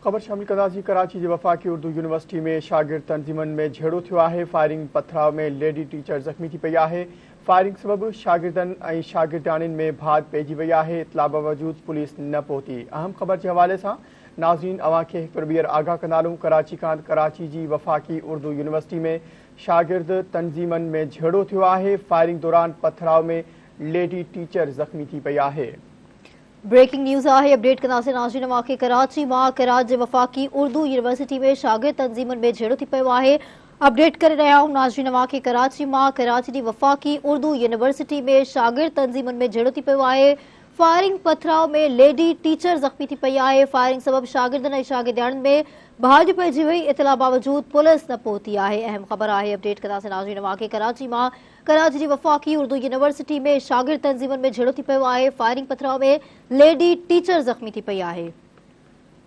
خبر شامل ڪنداسين ڪراچي جي وفاقي اردو يونيورسٽي ۾ شاگرد تنظيمن ۾ جهيڙو ٿيو آهي، فائرنگ پٿراء ۾ ليڊي ٽيچر زخمي ٿي پئي آهي، فائرنگ سبب شاگردن ۽ شاگردياڻين ۾ ڀاڄ پئجي وئي آهي، اطلاع باوجود پوليس نه پهتي، اهم خبر جي حوالي سان ناظرين اوهان کي هڪ ڀيرو ٻيهر آگاهه ڪندا هلون ڪراچي کان ڪراچي جي وفاقي اردو يونيورسٽي ۾ شاگرد تنظيمن ۾ جهيڙو ٿيو آهي، فائرنگ دوران پٿراء ۾ ليڊي ٽيچر زخمي ٿي پئي آهي. بريڪنگ نيوز آهي اپڊيٽ ڪنداسين ناظرين اوهان کي ڪراچي مان ڪراچ جي وفاقي اردو يونيورسٽي ۾ شاگرد تنظيمن ۾ جهيڙو ٿي پيو آهي اپڊيٽ ڪري رهيا آهيون ناظرين اوهان کي ڪراچي مان ڪراچي جي وفاقي اردو يونيورسٽي ۾ شاگرد تنظيمن ۾ جهيڙو ٿي پيو آهي فائرنگ پٿراء ۾ ليڊي ٽيچر زخمي ٿي پئي آهي فائرنگ سبب شاگردن ۽ شاگردياڻين ۾ ڀاڄ پئجي وئي اطلاع باوجود پوليس نه پهتي آهي اهم خبر آهي اپڊيٽ ڪنداسين ناظرين اوهان کي ڪراچي مان ڪراچي جي وفاقي اردو يونيورسٽي ۾ شاگرد تنظيمن ۾ جهيڙو ٿي پيو آهي، فائرنگ پٿراء ۾ ليڊي ٽيچر زخمي ٿي پئي آهي.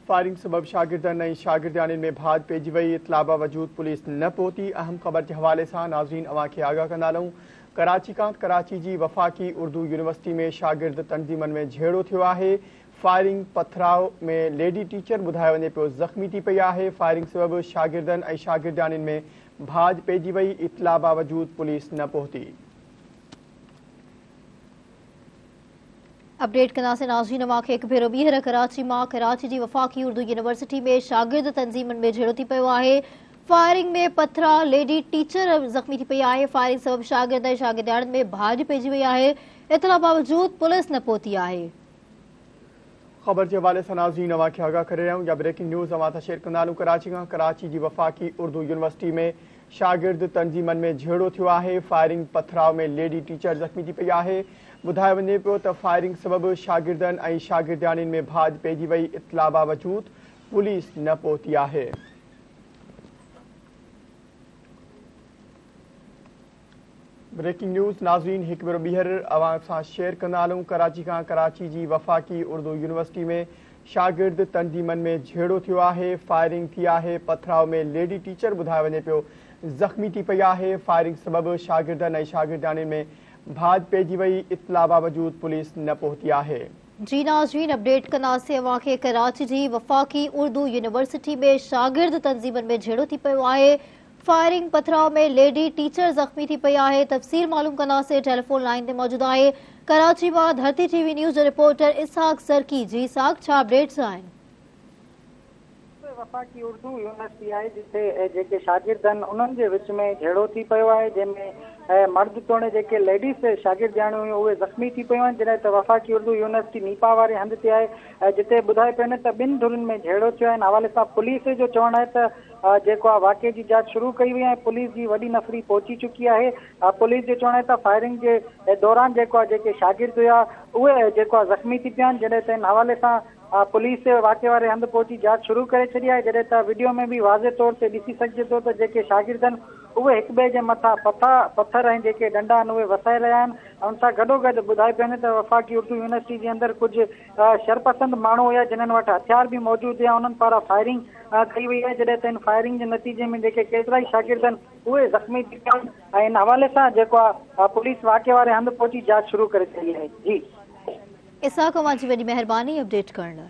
فائرنگ سبب شاگردن ۽ شاگردياڻين ۾ ڀاڄ پئجي وئي، اطلاع باوجود پوليس نه پهتي، اهم خبر جي حوالي سان ناظرين اوهان کي آگاهه ڪندا هلون ڪراچي کان ڪراچي جي وفاقي اردو يونيورسٽي ۾ شاگرد تنظيمن ۾ جهيڙو ٿيو آهي، فائرنگ پٿراء ۾ ليڊي ٽيچر ٻڌايو وڃي پيو زخمي ٿي پئي آهي، فائرنگ سبب شاگردن ۽ شاگردياڻين ۾ ڀاڄ پئجي وئي، اطلاع باوجود پوليس نه پهتي. اپڊيٽ ڪنداسين ناظرين اوهان کي هڪ ڀيرو ٻيهر ڪراچي مان ڪراچي جي وفاقي اردو يونيورسٽي ۾ شاگرد تنظيمن ۾ جهيڙو ٿي پيو آهي فائرنگ ۾ پٿراء ليڊي ٽيچر زخمي ٿي پئي آهي فائرنگ سبب شاگرد ۽ شاگردياڻين ۾ ڀاڄ پئجي وئي آهي اطلاع باوجود پوليس نه پهتي آهي. خبر جي حوالي سان ناظرين اوهان کي آگاهه ڪري رهيا آهيون يا بريڪنگ نيوز اوهان سان شيئر ڪندا هلون ڪراچي کان ڪراچي جي وفاقي اردو يونيورسٽي ۾ شاگرد تنظيمن ۾ جهيڙو ٿيو آهي فائرنگ پٿراء ۾ ليڊي ٽيچر زخمي ٿي پئي آهي ٻڌايو وڃي پيو ته فائرنگ سبب شاگردن ۽ شاگردياڻين ۾ ڀاڄ پئجي وئي اطلاع باوجود پوليس نه پهتي آهي. بريڪنگ نيوز ناظرين هڪ ڀيرو ٻيهر اوهان سان شيئر ڪندا هلون ڪراچي کان ڪراچي جي وفاقي اردو يونيورسٽي ۾ شاگرد تنظيمن ۾ جهيڙو ٿيو آهي فائرنگ ٿي آهي پٿراء ۾ ليڊي ٽيچر ٻڌايو وڃي پيو زخمي ٿي پئي آهي فائرنگ سبب شاگردن ۽ شاگردياڻين ۾ ڀاڄ پئجي وئي اطلاع باوجود پوليس نه پهتي آهي. جي ناظرين اپڊيٽ ڪنداسين اوهان کي ڪراچي جي وفاقي اردو يونيورسٽي ۾ شاگرد تنظيمن ۾ جهيڙو ٿي پيو آهي فائرنگ پٿراء ۾ ليڊي ٽيچر زخمي ٿي پئي آهي تفصيل معلوم ڪنداسين ٽيليفون لائين تي موجود آهي ڪراچي مان ڌرتي ٽي وي نيوز جو رپورٽر اسحاق سرڪي جي اسحاق ڇا اپڊيٽس آهن. وفاقي اردو يونيورسٽي آهي جتي جيڪي شاگرد آهن انهن جي وچ ۾ جهيڙو ٿي پيو آهي جنهن ۾ مرد توڻي جيڪي ليڊيز شاگردياڻيون هيون اهي زخمي ٿي پيون آهن جڏهن ته وفاقي اردو يونيورسٽي نيپا واري هنڌ تي آهي جتي ٻڌايو پيو وڃي ته ٻن ڌرين ۾ جهيڙو ٿيو آهي ان حوالي سان پوليس جو چوڻ آهي ته جيڪو آهي واقعي جي جاچ شروع ڪئي وئي آهي پوليس جي وڏي نفري پهچي چڪي آهي پوليس جو چوڻ آهي ته فائرنگ جي دوران جيڪو آهي جيڪي شاگرد هيا اهي جيڪو آهي زخمي ٿي پيا آهن جڏهن ته ان حوالي سان پوليس واقعي واري هنڌ پهچي جاچ شروع ڪري ڇڏي آهي جڏهن ته وڊيو ۾ به واضح طور تي ڏسي سگهجي ٿو ته جيڪي شاگرد آهن اهي هڪٻئي جي مٿان پٿا پٿر ۽ جيڪي ڏنڊا آهن اهي وسائي رهيا آهن ان سان گڏوگڏ ٻڌايو پيو وڃي ته وفاقي اردو يونيورسٽي جي اندر ڪجهه شرپسند ماڻهو هيا جنھن وٽ هٿيار به موجود هيا انهن پاران فائرنگ ڪئي وئي آهي جڏهن ته ان فائرنگ جي نتيجي ۾ جيڪي ڪيترائي شاگرد آهن اهي زخمي ٿي پيا آهن ۽ ان حوالي سان جيڪو آهي پوليس واقعي واري هنڌ پهچي جاچ شروع ڪري ڇڏي آهي جي. اسحاق اوهان جي وڏي مهرباني اپڊيٽ ڪرڻ لاء.